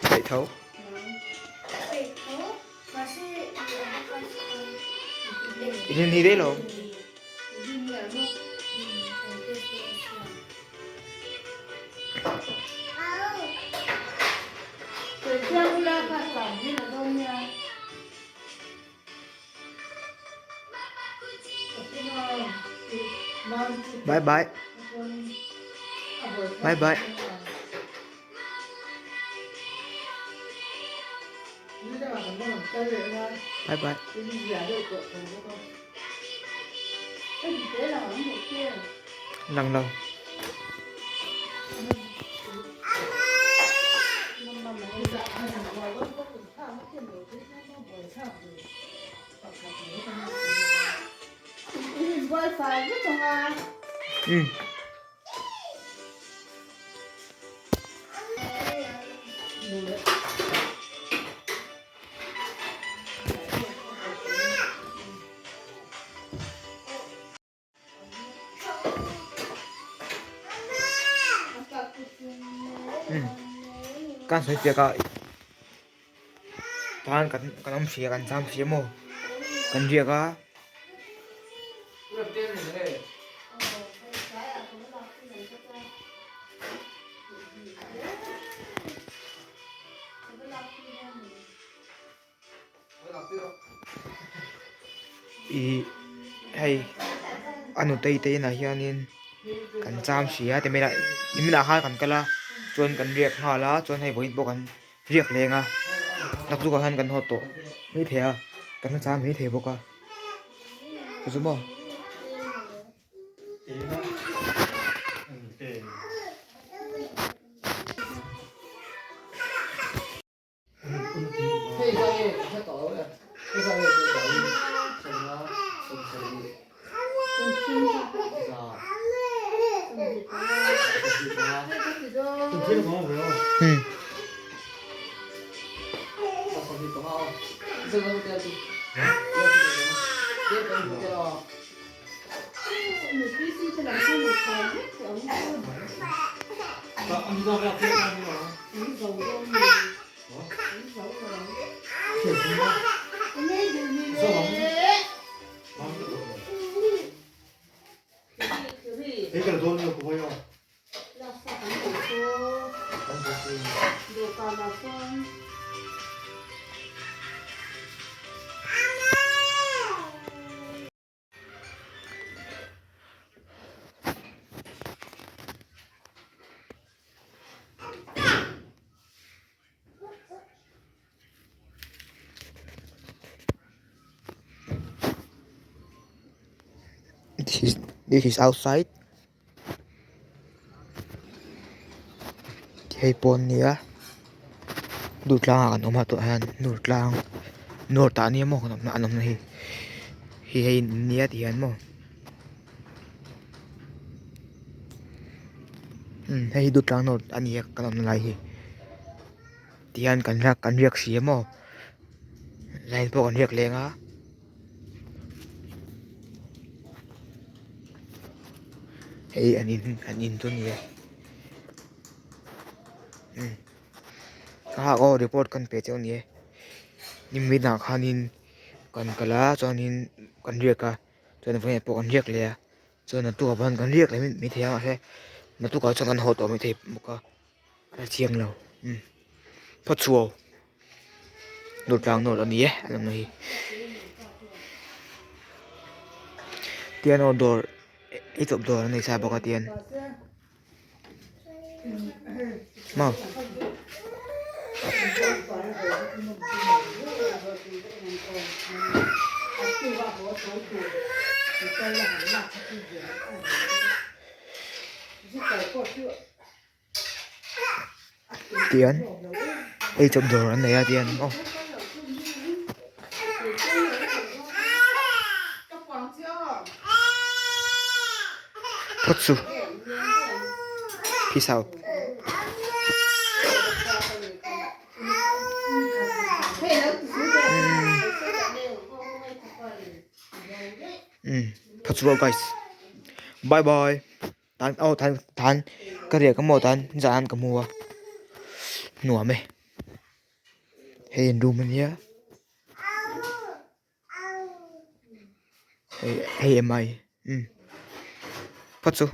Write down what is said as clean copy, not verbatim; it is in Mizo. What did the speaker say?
Theih tho. I hlim ni daih lo. Bye bye. Bye bye. Bye bye. Lang lo. Um. Kan sawi piak a tan kan kan awm hria kan cham hria maw kan riak a. Ih hei a nutei te inah hianin kan cham si a ti mai lah niminah khan kan kal a chuan kan riak nghal a chuan hei vawiin pawh kan riak leng a naktukah khan kan haw tawh maithei a kan la cham maithei bawk a chu chu maw. This is this is outside hei pawn nia Durtlang ah kan awm a tah hian Durtlang north ah ania maw kan awmna an awmna hi hi hei in nia ti hian maw umm hei hi Durtlang north a ni a kan awmna lai hi ti hian kan kan riak si a maw line pawh kan riak leng a. Hei an in an in chu a ni a umm thlalak aw report kan pe cheu a ni e nimin ah khanin kan kal a chuanin kan riak a chuan vawiin ah pawh kan riak leh a chuan naktuk ah pawh kan riak leh maithei a mahse naktuk ah chuan kan haw tawh maithei bawk a a chiang lo umm phawchhuau. Dur tlang nawr a ni e a lang hi. Tian aw dawr ei chawp dawr an nei sa bawk a tian maw. Tian ei chawp dawr an nei a tian maw. Phawt chu peace out. Umm phawt chu guys bye bye tan aw tan tan ka riak amaw tan zan ka hmu a nuam e hei in room ania hei hei em ai umm phawt chu.